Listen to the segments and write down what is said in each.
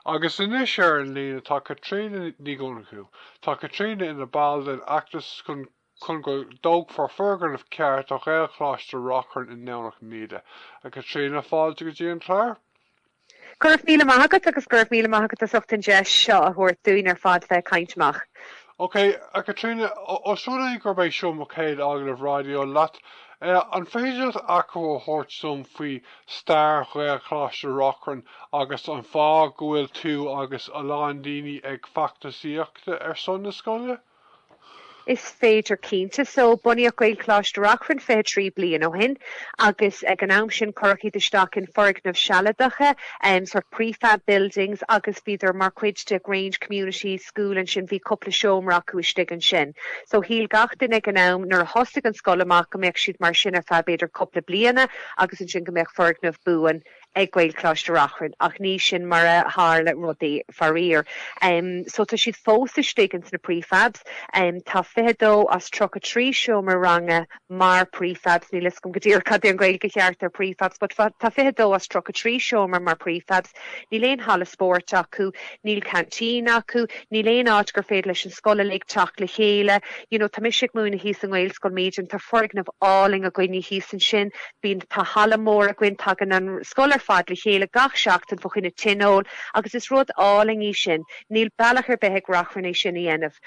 Agus anois ar an líne tá Caitríona Ní Dhonnchú. Tá Caitríona ina ball den fheachtas chun chun go dtógfar foirgneamh ceart do Ghaelcholáiste Reachrann i nDomhnach Míde. A Chaitríona, fáilte go dtí an clár. Go raibh míle maith agat agus go raibh míle maith agat as ucht an deis seo a thabhairt dúinn ar fad bheith ag caint amach. Ok, a Chaitríona, os rud é gurb é seo mo chéad agallamh raidió leat, an féidir leat achoimre a thabhairt dom faoi stair Ghaelcholáiste Reachrann agus an fáth go bhfuil tú agus a lán daoine ag feachtasaíocht ar son na scoile? Is féidir cinnte. So, bunaíodh Gaelcholáiste Reachrann 23 bliain ó shin agus ag an am sin cuireadh iad isteach in foirgnimh sealadacha, sort prefab buildings agus bhíodar mar chuid de Grange Community School ansin, bhí cúpla seomra acu istigh ansin. So, shíl gach duine ag an am nuair a thosaigh an scoil amach go mbeadh siad mar sin ar feadh b'fhéidir cúpla bliana agus ansin go mbeadh foirgneamh buan ag Gaelcholáiste Reachrann ach ní sin mar a tharla rudaí, faraor. So tá siad fós istigh ins na prefabs. Tá 22 as 33 seomra ranga mar prefabs, níl fhios agam go díreach cad é an Ghaeilge cheart ar prefabs but tá 22 as 33 seomra mar prefabs. Níl aon halla spóirt acu, níl canteen acu, níl aon áit gur féidir leis an scoil uilig teacht le chéile. You know tá mise ag múineadh thíos i nGaelscoil Míde, tá foirgneamh álainn againne thíos ansin, Bíonn, tá halla mór againn, tagann an scoil ar fad le chéile gach seachtain fá choinne tionól agus is rud álainn í sin. Níl bealach ar bith ag Reachrann é sin a dhéanamh.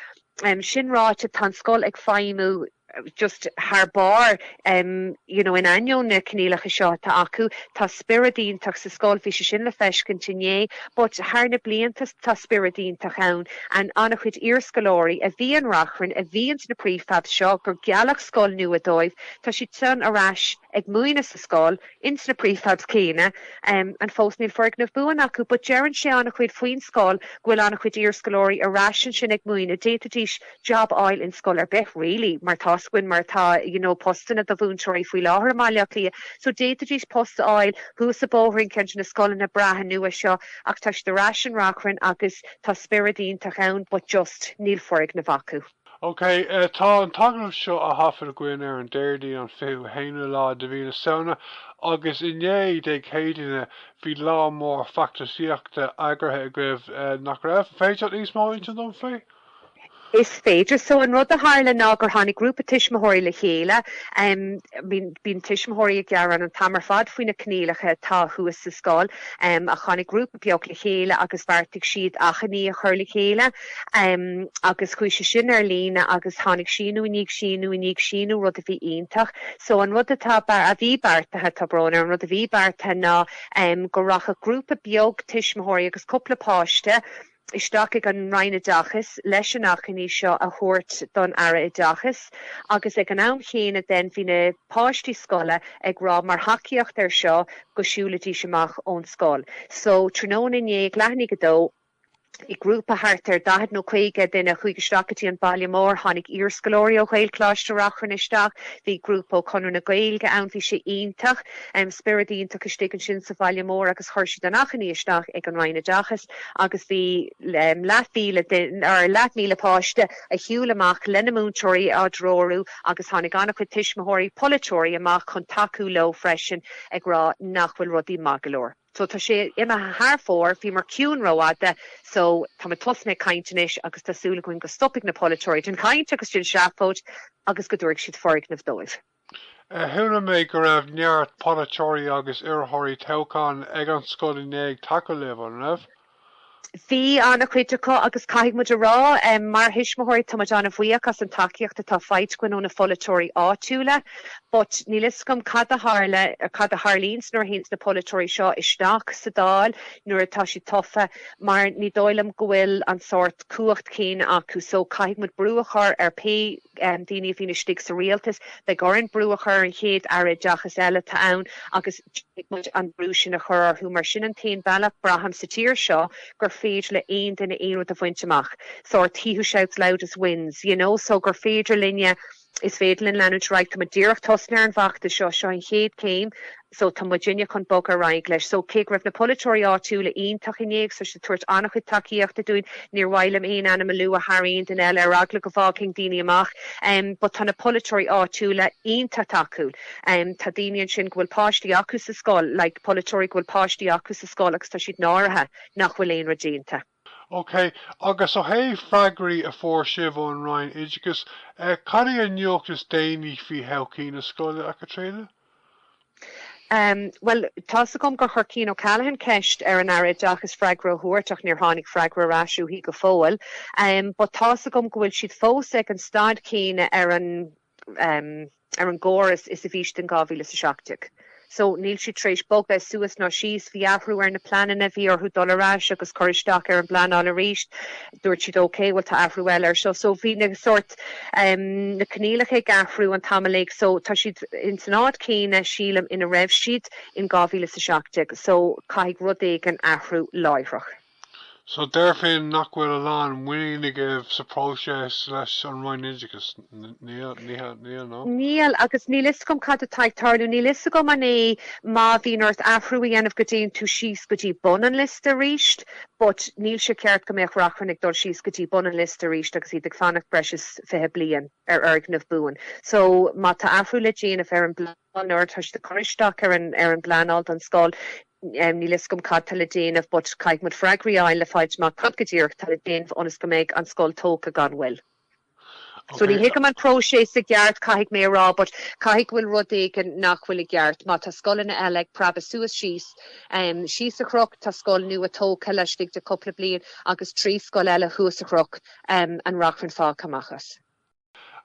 Sin ráite, tá an scoil ag feidhmiú just thar barr you know in ainneoin na coinníollacha seo atá acu. Tá spiorad iontach sa scoil, bhí sé sin le feiscint inné, but thar na blianta tá spiorad iontach ann and an-chuid iarscoláirí a bhí in Reachrann, a bhí ins na prefabs seo, gur gealladh scoil nua dóibh, Tá siad san ar ais ag múineadh sa scoil, ins na prefabs céanna, and fós níl foirgneamh buan acu. But deireann sé an-chuid faoin scoil go bhfuil an-chuid iarscoláirí ar ais ansin ag múineadh. D'fhéadfaidís job a fháil in scoil ar bith really, mar tá's againn mar atá you know postanna do mhúinteoirí faoi láthair i mBaile Átha Cliath. So d'fhéadfaidís post a fháil thuas an bóthar in ceann de na scoileanna breátha nua seo ach tá siad ar ais in Reachrann agus tá spiorad iontach ann but just níl foirgneamh acu. Ok, tá an t-agallamh seo á thaifead againn ar an Déardaoin an 21ú lá de mhí na Samhna agus inné, Dé Céadaoine, bhí lá mór feachtasaíochta eagraithe agaibh, nach raibh? An féidir leat níos mó a insint dom faoi? Is féidir. So an rud a tharla ná gur tháinig grúpa tuismitheoirí le chéile. Bíonn tuismitheoirí ag gearán an t-am ar fad faoi na coinníollacha atá thuas sa scoil ach tháinig grúpa beag le chéile agus bheartaigh siad achainí a chur le chéile. Agus chuaigh sé sin ar líne agus tháinig síniú i ndiaidh síniú i ndiaidh síniú, rud a bhí iontach. So an rud atá, a bhí beartaithe, tá brón orm, an rud a bhí beartaithe ná go rachadh grúpa beag tuismitheoirí agus cúpla páiste isteach ag an Roinn Oideachais leis an achainí seo a thabhairt don Aire Oideachais agus ag an am chéanna then bhí na páistí scoile ag rá mar thacaíocht air seo go siúlfaidís amach ón scoil. So tráthnóna inné ag leath i ndiaidh a dó, Bhí grúpa thart ar 40 nó 50 duine a chuaigh isteach go dtí an baile mór. Tháinig iarscoláirí ó Ghaelcholáiste Reachrann isteach, bhí grúpa ó Chonradh na Gaeilge ann, bhí sé iontach. Spiorad iontach istigh ansin sa bhaile mór agus chuir siad an achainí isteach ag an Roinn Oideachais agus bhí leathmhíle or leathmhíle páiste a shiúil amach lena múinteoirí á dtreorú agus tháinig an-chuid tuismitheoirí, polaiteoirí amach chun tacú leo freisin ag rá nach bhfuil rudaí maith go leor. So tá sé imithe thar fóir, bhíomar ciúin rófhada, so táimid tosnaithe ag caint anois agus tá súil againn go stopfaidh na polaiteoirí den chaint agus den seafóid agus go dtabharfaidh siad foirgneamh dóibh. Chuala mé go raibh neart polaiteoirí agus iarrthóirí toghcháin ag an scoil inné ag tacú libh, an raibh? Bhí an-chuid acu agus caithfidh muid a rá, mar thuismitheoirí, tá muid an-bhuíoch as an tacaíocht atá faighte againn ó na pholaiteoirí áitiúla but níl fhios agam cad a tharla, cad a tharlaíonns nuair a théanns na polaiteoirí seo isteach sa Dáil nuair atá siad tofa mar ní dóigh liom go bhfuil an sórt cumhacht céanna acu so caithfidh muid brú a chur ar pé daoine a bhíonn istigh sa rialtas, beidh orainn brú a chur ar an chéad Aire Oideachais eile atá ann agus caithfidh muid an brú sin a chur orthu mar sin an t-aon bhealach, braithim, sa tír seo gur féidir le aon duine aon rud a bhaint amach. Sórt he who shouts loudest wins, you know, so gur féidir linne Is féidir linn leanúint ar aghaidh. Tá muid díreach tosnaithe ar an bhfeachtas seo, seo an chéad chéim so tá muidinne chun bogadh ar aghaidh leis. So cé go raibh na polaiteoirí áitiúla iontach inné agus tá siad ag tabhairt an-chuid tacaíochta dúinn, níor mhaith liom aon ainm a lua thar aon duine eile ar eagla go bhfágfainn daoine amach but tá na polaiteoirí áitiúla iontach tacúil. Tá daoine ansin go bhfuil páistí acu sa scoil, like polaiteoirí go bhfuil páistí acu sa scoil agus tá siad náirithe nach bhfuil aon rud déanta. Ok, agus ó thaobh freagraí a fuair sibh ón Roinn Oideachais, cad é an nuacht is déanaí faoi thodhchaí na scoile, a Chaitríona? Bhuel, tá's agam gur chuir Cian O'Callaghan ceist ar an Aire Oideachais freagra a thabhairt ach níor tháinig freagra ar ais uaithi go fóill. But tá's agam go bhfuil siad fós ag an staid chéanna ar an ar an gcóras is a bhí siad in 2017. So níl siad tar éis bogadh suas ná síos. Bhí athrú ar na pleananna, bhí orthu dul ar ais agus cur isteach ar an bpleanáil arís. Dúirt siad ok, bhuel tá athrú eile ar seo. So bhí na sórt, na coinníollacha ag athrú an t-am uilig. So tá siad ins an áit chéanna, sílim, ina raibh siad in 2017. So caithfidh rud éigin athrú láithreach. So déarfainn nach bhfuil a lán muinín agaibh sa próiseas leis an Roinn Oideachais. Níl, níl, níl, no? Níl, agus níl fhios agam cad atá ag tarlú. Níl fhios agam an é má bhíonn ort athrú a dhéanamh go dtéann tú síos go dtí bun an liosta arís, but níl sé ceart go mbeadh Reachrann ag dul síos go dtí bun an liosta arís agus iad ag fanacht breis is 20 bliain ar fhoirgneamh buan. So má tá athrú le déanamh ar an bplean, nuair atá siad ag cur isteach ar an ar an bpleanáil don scoil, níl fhios agam cad tá le déanamh but caithfidh muid freagraí a fháil le fáilt amach cad go díreach atá le déanamh ionas go mbeidh an scoil tógtha gan mhoill. So ní thuigim an próiseas i gceart caithfidh mé a rá but caithfidh go bhfuil rud éigin nach bhfuil i gceart. Má tá scoileanna eile ag preabadh suas síos, síos an chnoc tá scoil nua tógtha laistigh de cúpla bliain agus 3 scoil eile thuas an chnoc, an Reachrann fágtha amach as.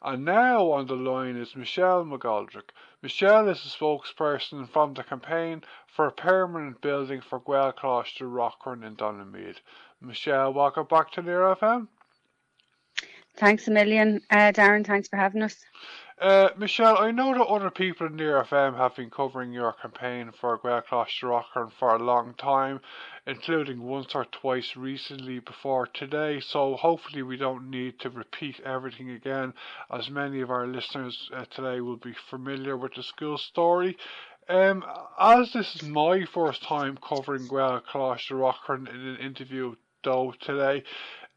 And now on the line is Michelle McGoldrick. Michelle is a spokesperson from the campaign for a permanent building for Gaelcholáiste Reachrann in Donaghmede. Michelle, welcome back to Near FM. Thanks a million, uh, Darren. Thanks for having us. Uh, Michelle, I know that other people in Near FM have been covering your campaign for Gaelcholáiste Reachrann for a long time, including once or twice recently before today, so hopefully we don't need to repeat everything again, as many of our listeners uh, today will be familiar with the school story. Um, as this is my first time covering Gaelcholáiste Reachrann in an interview though today,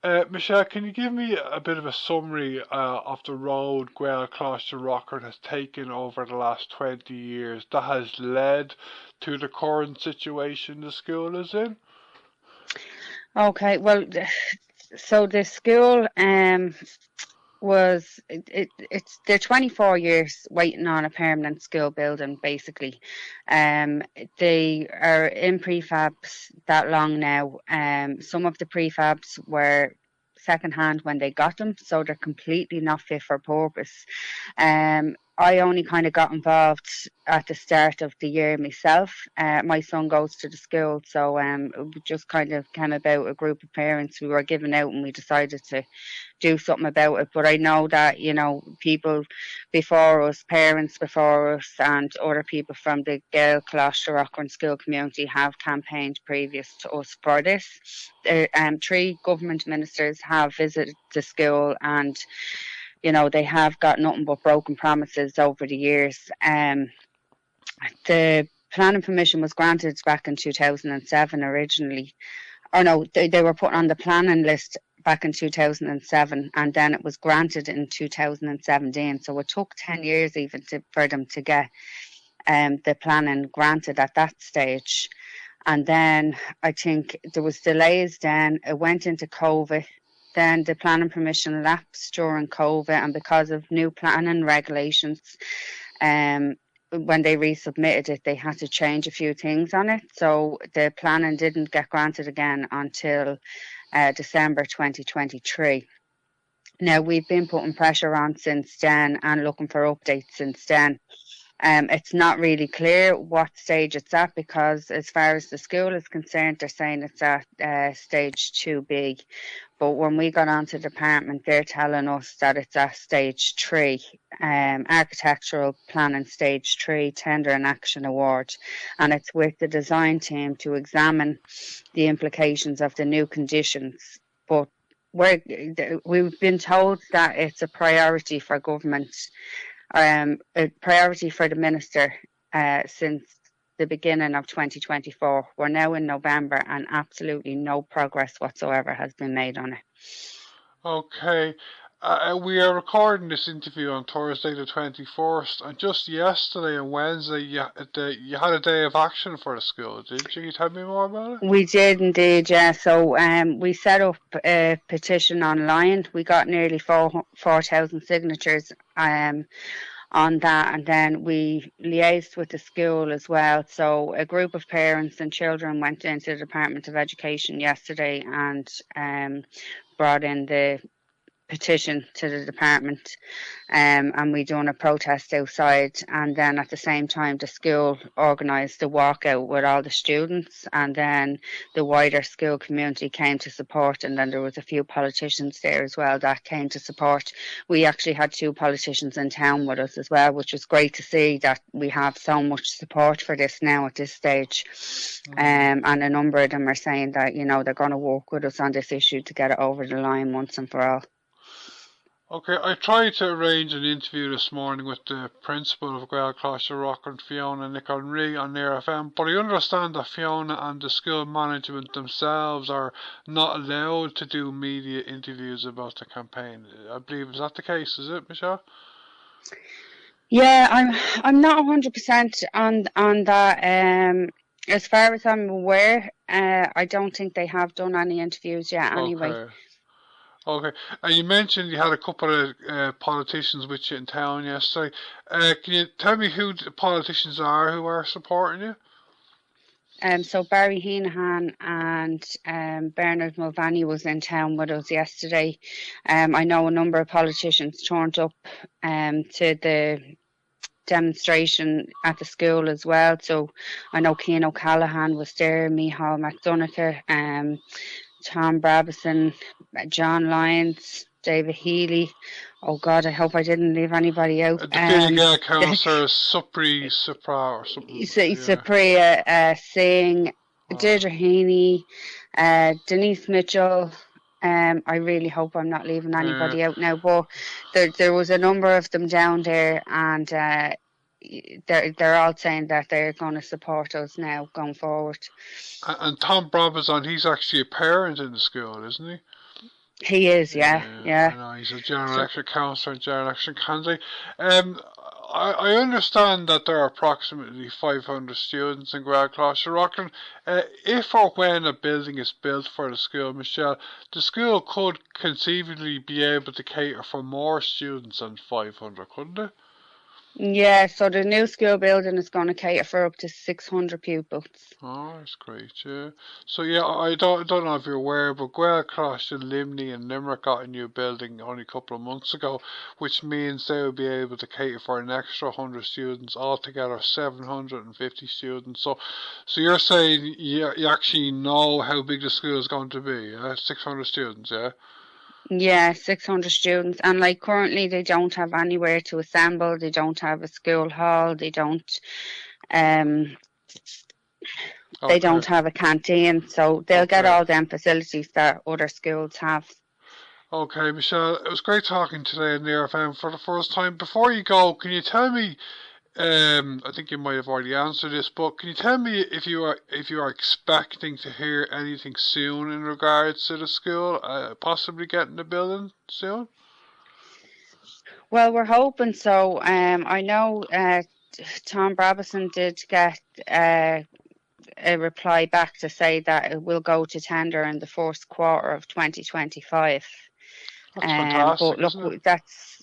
uh, Michelle, can you give me a bit of a summary uh, of the road Gaelcholáiste Reachrann has taken over the last 20 years that has led to the current situation the school is in? Okay, well, so the school um, was it, it, it's they're 24 years waiting on a permanent school building basically um they are in prefabs that long now um some of the prefabs were second hand when they got them so they're completely not fit for purpose um I only kind of got involved at the start of the year myself. Uh, my son goes to the school, so um, it just kind of came about a group of parents who were giving out and we decided to do something about it. But I know that, you know, people before us, parents before us and other people from the Gaelcholáiste Reachrann school community have campaigned previous to us for this. Uh, um, 3 government ministers have visited the school and you know they have got nothing but broken promises over the years. Um, the planning permission was granted back in 2007 originally or no they, they were put on the planning list back in 2007 and then it was granted in 2017 so it took 10 years even to, for them to get um, the planning granted at that stage and then I think there was delays then it went into COVID then the planning permission lapsed during COVID and because of new planning regulations um when they resubmitted it they had to change a few things on it so the planning didn't get granted again until uh, December 2023. Now we've been putting pressure on since then and looking for updates since then. Um, it's not really clear what stage it's at because as far as the school is concerned, they're saying it's at uh, stage 2B. But when we got onto the department, they're telling us that it's at stage 3, um, architectural planning stage 3, tender and action award. And it's with the design team to examine the implications of the new conditions. But We're, we've been told that it's a priority for government, um, a priority for the minister uh, since the beginning of 2024. We're now in November and absolutely no progress whatsoever has been made on it. Okay. Uh, uh we are recording this interview on Thursday the 21st and just yesterday and Wednesday you, the, you had a day of action for the school, did you? Can you tell me more about it? We did indeed, yeah. So um, we set up a petition online. We got nearly 4,000 4, signatures um, on that and then we liaised with the school as well. So a group of parents and children went into the Department of Education yesterday and um, brought in the petition to the department um, and we done a protest outside and then at the same time the school organised a walkout with all the students and then the wider school community came to support and then there was a few politicians there as well that came to support. We actually had two politicians in town with us as well, which was great to see that we have so much support for this now at this stage. Mm. Um, and a number of them are saying that, you know, they're going to work with us on this issue to get it over the line once and for all. Okay, I tried to arrange an interview this morning with the principal of Gaelcholáiste Reachrann, Fiona Nic an Rí on Near FM, but I understand that Fiona and the school management themselves are not allowed to do media interviews about the campaign. I believe, is that the case, is it, Michelle? Yeah, I'm I'm not 100% on on that. Um, as far as I'm aware, uh, I don't think they have done any interviews yet anyway. Okay. Okay. And you mentioned you had a couple of uh, politicians with you in town yesterday. Uh, can you tell me who the politicians are who are supporting you? Um, so Barry Heneghan and um, Bernard Mulvaney was in town with us yesterday. Um, I know a number of politicians turned up um, to the demonstration at the school as well. So I know Cian O'Callaghan was there, Micheál Mac Donncha, um, Tom Brabazon, John Lyons, David Healy. Oh God, I hope I didn't leave anybody out. The Fine Gael councillor Supri Supra or something. Yeah. Supriya uh, Singh, oh. Deirdre Heaney, uh, Denise Mitchell. Um, I really hope I'm not leaving anybody yeah. out now, but there there was a number of them down there, and uh, they're they're all saying that they're going to support us now going forward. And, and Tom Brabazon, he's actually a parent in the school, isn't he? He is, yeah, yeah. yeah. I know, he's a general election councillor and general election candidate. Um, I, I understand that there are approximately 500 students in Gaelcholáiste Reachrann. Uh, if or when a building is built for the school, Michelle, the school could conceivably be able to cater for more students than 500, couldn't it? Yeah, so the new school building is going to cater for up to 600 pupils. Oh, that's great, yeah. So, yeah, I don't, I don't know if you're aware, but Gaelcholáiste Luimnigh and Limerick got a new building only a couple of months ago, which means they will be able to cater for an extra 100 students, altogether 750 students. So, so you're saying you, you actually know how big the school is going to be, yeah? 600 students, yeah? Yeah, 600 students. And like currently they don't have anywhere to assemble. They don't have a school hall. They don't um okay. they don't have a canteen. So they'll okay. get all them facilities that other schools have. Okay, Michelle, it was great talking today in the RFM for the first time. Before you go, can you tell me um, I think you might have already answered this, but can you tell me if you are if you are expecting to hear anything soon in regards to the school, uh, possibly getting the building soon? Well, we're hoping so. Um, I know uh, Tom Brabazon did get uh, a reply back to say that it will go to tender in the first quarter of 2025. That's um, fantastic, but look, that's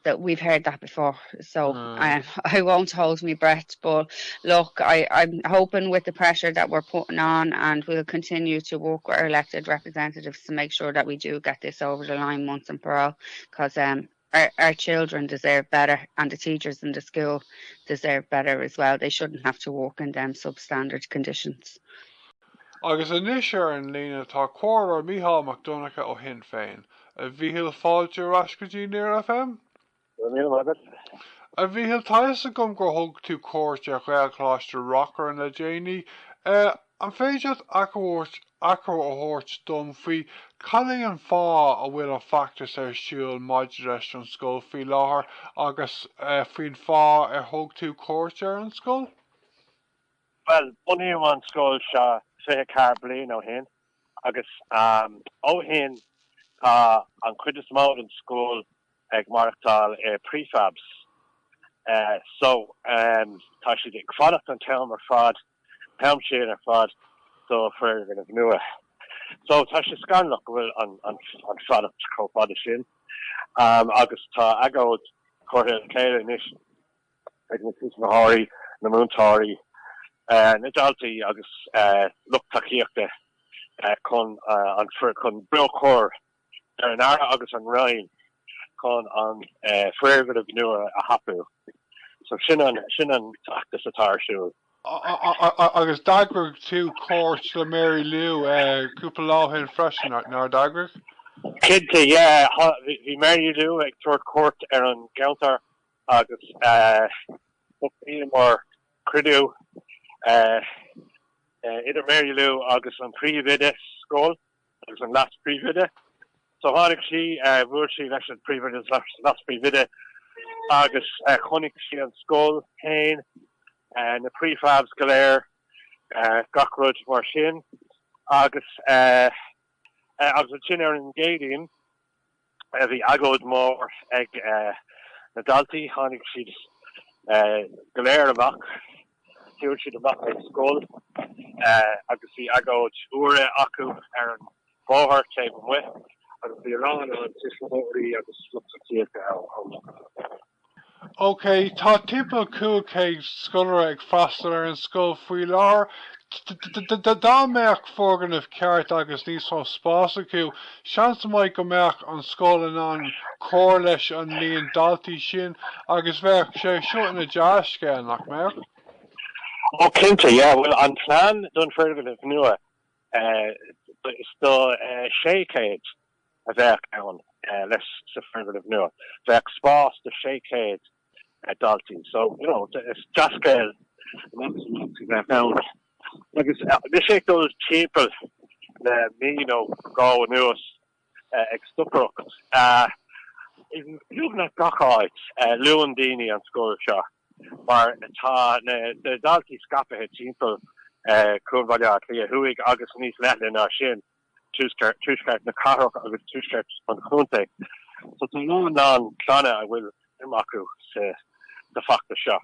that we've heard that before, so mm. I, I won't hold my breath. But look, I, I'm hoping with the pressure that we're putting on, and we'll continue to work with our elected representatives to make sure that we do get this over the line once and for all, because um, our, our children deserve better, and the teachers in the school deserve better as well. They shouldn't have to work in them substandard conditions. Agus anois ar an líne tá Comhairleoir Mícheál Mac Donncha ó Shinn Féin. A Mhíchíl, fáilte ar ais go dtí Near FM. Go raibh míle maith agat. A Mhíchíl, tá fhios agam gur thug tú cuairt ar Ghaelcholáiste Reachrann le déanaí. An féidir leat achoimre achoimre a thabhairt dom faoi cad é an fáth a bhfuil an feachtas ar siúl maidir leis an scoil faoi láthair agus faoin fáth ar thug tú cuairt ar an scoil? Bhuel, bunaíodh an scoil seo 24 bliain ó shin agus ó shin tá an chuid is mó den scoil ag maireachtáil i prefabs. So, tá siad ag fanacht an t-am ar fad, an t-am sin ar fad do foirgneamh nua. So, tá sé scannalach go bhfuil an fanacht chomh fada sin agus tá agóid curtha le chéile anois ag na tuismitheoirí, na múinteoirí, na daltaí agus lucht tacaíochta chun an chun brú a chur ar an Aire agus an Roinn chun an foirgneamh nua a thapú. So sin an sin an feachtas atá ar siúl. Agus d'eagraigh tú cuairt le Mary Lou cúpla lá ó shin freisin, nár d'eagraigh? Cinnte, yeah. Bhí Mary Lou ag tabhairt cuairt ar an gceantar agus shocraíomar cruinniú idir Mary Lou agus an príomhoide sa scoil agus an leas-phríomhoide. So tháinig sí, bhuail sí leis an príomhoide agus leas-phríomhoide agus chonaic sí an scoil féin, na prefabs go léir, gach rud mar sin agus agus ansin ar an gCéadaoin, Bhí agóid mhór ag na daltaí, tháinig siad go léir amach, shiúil siad amach ón scoil agus bhí agóid úr acu ar an bhóthar taobh amuigh agus bhí a lán tuismitheoirí agus lucht tacaíochta ann. Ok, tá timpeall 500 scoláire ag freastal ar an scoil faoi láthair. Dá mbeadh foirgneamh ceart agus níos mó spáis acu, seans maith go mbeadh an scoil in ann cur leis an líon daltaí sin agus bheadh sé seo ina dea-scéal, nach mbeadh? Ó cinnte, yeah. Bhuel, an plean don foirgneamh nua, is do 600 a bheadh ann leis sa foirgneamh nua. Bheadh spás do 600 daltaí. So, you know, is dea-scéal amach is amach a bheadh ann. Agus mise ag dul timpeall le mí nó dhó anuas ag stocaireacht, i mbeagnach gach áit, luann daoine an scoil seo mar tá na daltaí scaipthe timpeall Chuan Bhaile Átha Cliath Thuaidh agus níos leithne ná sin. tuaisceart na cathrach agus tuaisceart an chontae. So tá a lán lán clanna a bhfuil suim acu sa feachtas seo.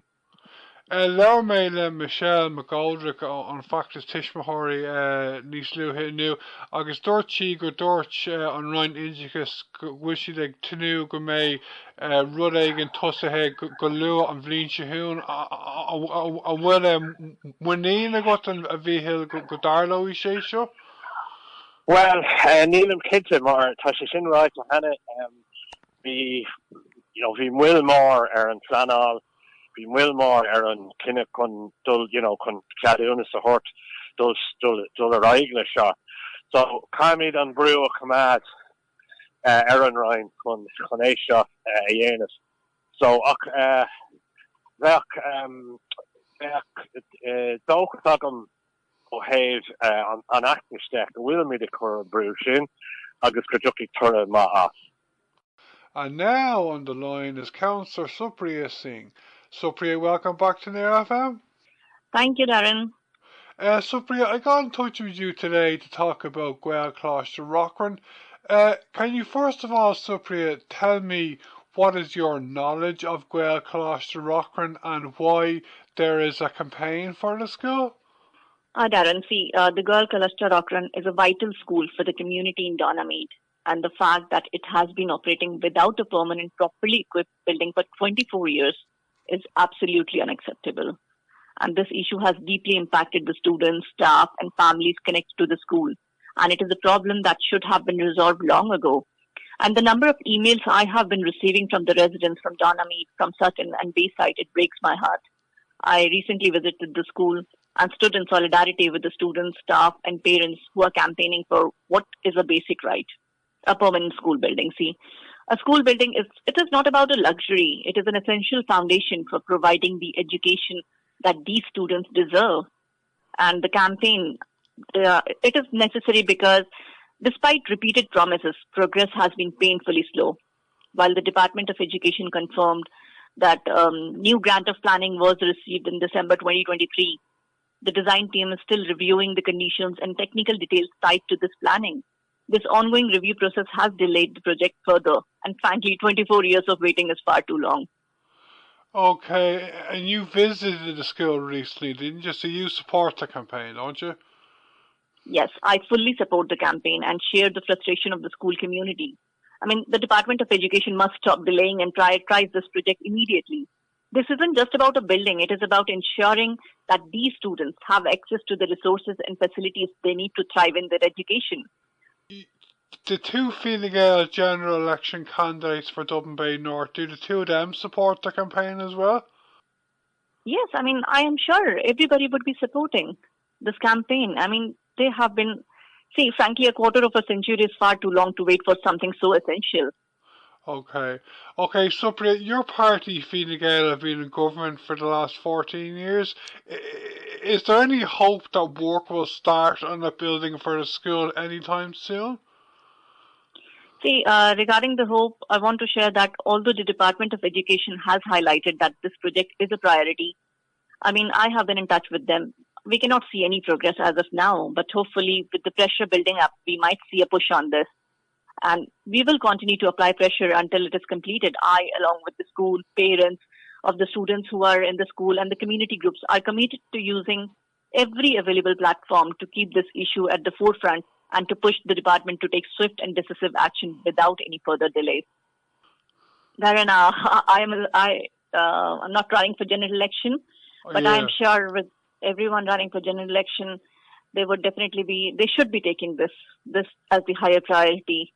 Labhair mé le Michelle McGoldrick ón Feachtas Tuismitheoirí níos luaithe inniu agus dúirt sí gur dúirt an Roinn Oideachais go bhfuil siad ag tnúth go mbeidh rud éigin tosaithe go luath an bhliain seo chugainn. An bhfuil muinín agat, a Mhíchíl, go dtarlóidh sé seo? Bhuel, nílim cinnte mar tá sé sin ráite cheana. Bhí, you know, bhí moill mór ar an phleanáil, bhí moill mór ar an cinneadh chun dul, you know, chun ceadúnas a thabhairt dul, dul, dul ar aghaidh leis seo. So, caithfimid an brú a choimeád ar an Roinn chun, chun é seo a dhéanamh. So, ach bheadh, bheadh dóchas agam ó thaobh an fheachtais de, go bhfuilimid ag cur an brú sin agus go dtiocfaidh toradh maith as. And now on the line is Councillor Supriya Singh. Supriya, welcome back to Near FM. Thank you, Darren. Uh, Supriya, I got in touch with you today to talk about Gaelcholáiste Reachrann. Uh, can you first of all, Supriya, tell me what is your knowledge of Gaelcholáiste Reachrann and why there is a campaign for the school? Uh, Darren, see, uh, the Gaelcholáiste Reachrann is a vital school for the community in Donaghmede and the fact that it has been operating without a permanent properly equipped building for 24 years is absolutely unacceptable. And this issue has deeply impacted the students, staff and families connected to the school. And it is a problem that should have been resolved long ago. And the number of emails I have been receiving from the residents from Donaghmede, from Sutton and Bayside, it breaks my heart. I recently visited the school and stood in solidarity with the students, staff and parents who are campaigning for what is a basic right, a permanent school building. See, a school building is it is not about a luxury. It is an essential foundation for providing the education that these students deserve. And the campaign Uh, it is necessary because despite repeated promises, progress has been painfully slow. While the Department of Education confirmed that um, new grant of planning was received in December 2023, the design team is still reviewing the conditions and technical details tied to this planning. This ongoing review process has delayed the project further, and frankly, 24 years of waiting is far too long. Okay, and you visited the school recently, didn't you? So you support the campaign, don't you? Yes, I fully support the campaign and share the frustration of the school community. I mean, the Department of Education must stop delaying and prioritize this project immediately. This isn't just about a building, it is about ensuring that these students have access to the resources and facilities they need to thrive in their education. The two Fine Gael general election candidates for Dublin Bay North, do the two of them support the campaign as well? Yes, I mean, I am sure everybody would be supporting this campaign. I mean, they have been, see, frankly, a quarter of a century is far too long to wait for something so essential. Okay. Okay, Supriya, your party, Fine Gael, have been in government for the last 14 years. Is there any hope that work will start on a building for the school anytime soon? See, uh, regarding the hope, I want to share that although the Department of Education has highlighted that this project is a priority, I mean, I have been in touch with them. We cannot see any progress as of now, but hopefully with the pressure building up, we might see a push on this. And we will continue to apply pressure until it is completed. I, along with the school, parents of the students who are in the school and the community groups, are committed to using every available platform to keep this issue at the forefront and to push the department to take swift and decisive action without any further delays. Darren, uh, I am I uh, I'm not running for general election, oh, but yeah. I'm sure with everyone running for general election, they would definitely be they should be taking this this as the higher priority.